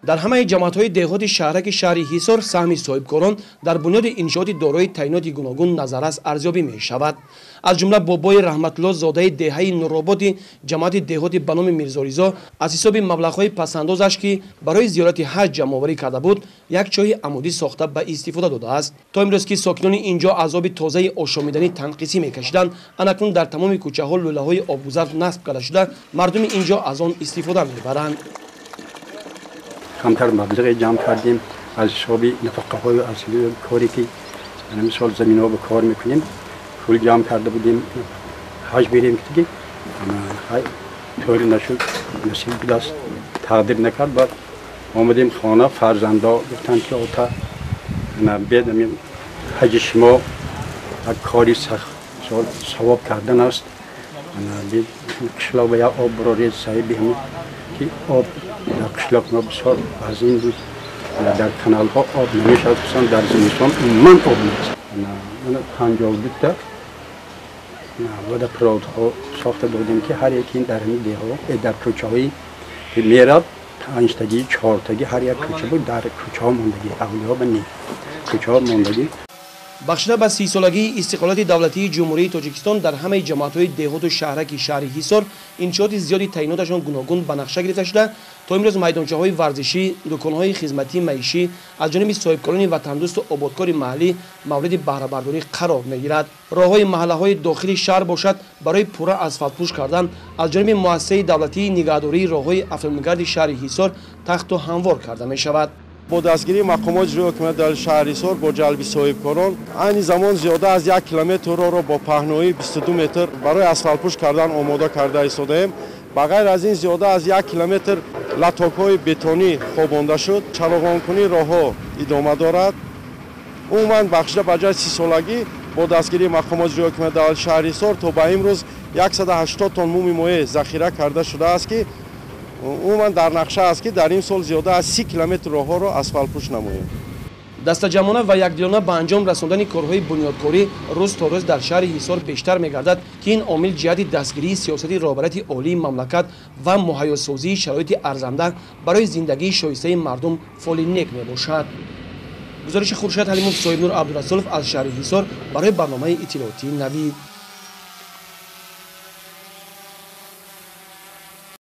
Дар ҳамаи ҷамоатҳои деҳоти шаҳраки шаҳри Ҳисор саҳми соҳибкорон дар бунёди иншооти дорои таъиноти гуногун назаррас арзёбӣ мешавад. Аз ҷумла бобои Раҳматулло зодаи деҳаи Нурободи ҷамоати деҳоти ба номи Мирзоризо аз ҳисоби маблағҳои пасандозаш, ки барои зиёрати ҳаҷ ҷамъоварӣ карда буд, як чоҳи амудӣ сохта ба истифода додааст. То имрӯз ки сокинони ин ҷо азоби тозаи ошомиданӣ танқисӣ мекашиданд, анакнун дар тамоми кӯчаҳо лӯлаҳои обгузар насб карда шуда, мардуми ин ҷо аз он истифода мебаранд. Камтар маблағе ҷамъ кардем аз ҳисоби нафақаҳою аз коре ки мисол заминҳо ба кор мекунем, пул ҷамъ карда будем, ҳаҷ берем ки тӯри нашуд, насиб будаст, тақдир накард. Баъд омадем хона, фарзандо гуфтанд ки ота, бед ҳаҷи шумо як кори сахт савоб кардан аст, қишлоқ ба як об бароред. Саҳиби ки об дар қишлоқ мо бисёр вазин буд, дар каналҳо об намешавад, хусусан дар зимистон умуман об нест. 52-та водопроводҳо сохта додем, ки ҳар яки дар ҳамин деҳҳо, дар кӯчаҳои ки меравд, панҷтагӣ, чортагӣ ҳар як кӯча буд, дар кӯчаҳо мондагӣ, ҳавлиҳо ба не, кӯчаҳо мондагӣ. Бахшида ба 30-солагии истиқлолияти давлатии Ҷумҳурии Тоҷикистон дар ҳамаи ҷамоатҳои деҳоту шаҳраки шаҳри Ҳисор иншооти зиёди таъиноташон гуногун ба нақша гирифта шуда, то имрӯз майдончаҳои варзишӣ, дуконҳои хизматии маишӣ аз ҷониби соҳибкорони ватандӯсту ободкори маҳаллӣ мавриди баҳрабардорӣ қарор мегирад. Роҳҳои маҳаллаҳои дохили шаҳр бошад, барои пурра асфалтпӯш кардан аз ҷониби муассисаи давлатии нигаҳдории роҳҳои автомобилгарди шаҳри Ҳисор тахту ҳамвор карда мешавад. Бо дастгирии мақомоти иҷроии ҳокимияти давлатии шаҳри Ҳисор, бо ҷалби соҳибкорон, айни замон зиёда аз 1 километр роҳро бо паҳноии 22 метр барои асфалтпӯш кардан омода карда истодаем. Ба ғайр аз ин, зиёда аз 1 километр лотокҳои бетонӣ хобонда шуд, чароғонкунии роҳҳо идома дорад. Умуман, бахшида ба ҷои 30-солагӣ, бо дастгирии мақомоти иҷроии ҳокимияти давлатии шаҳри Ҳисор то ба имрӯз 180 тонн муми моеъ захира карда шудааст, ки умуман дар нақша аст, ки дар ин сол зиёда аз 30 километр роҳҳоро асфалтпӯш намоем. Дастаҷамъона ва якдилона ба анҷом расондани корҳои бунёдкорӣ рӯз то рӯз дар шаҳри Ҳисор бештар мегардад, ки ин омил ҷиҳати дастгирии сиёсати роҳбарияти олии мамлакат ва муҳайёсозии шароити арзанда барои зиндагии шоистаи мардум фоли нек мебошад. Гузориши Хуршед Ҳалимов, Соҳибнур Абдурасулов аз шаҳри Ҳисор барои барномаи иттилоотии Навид.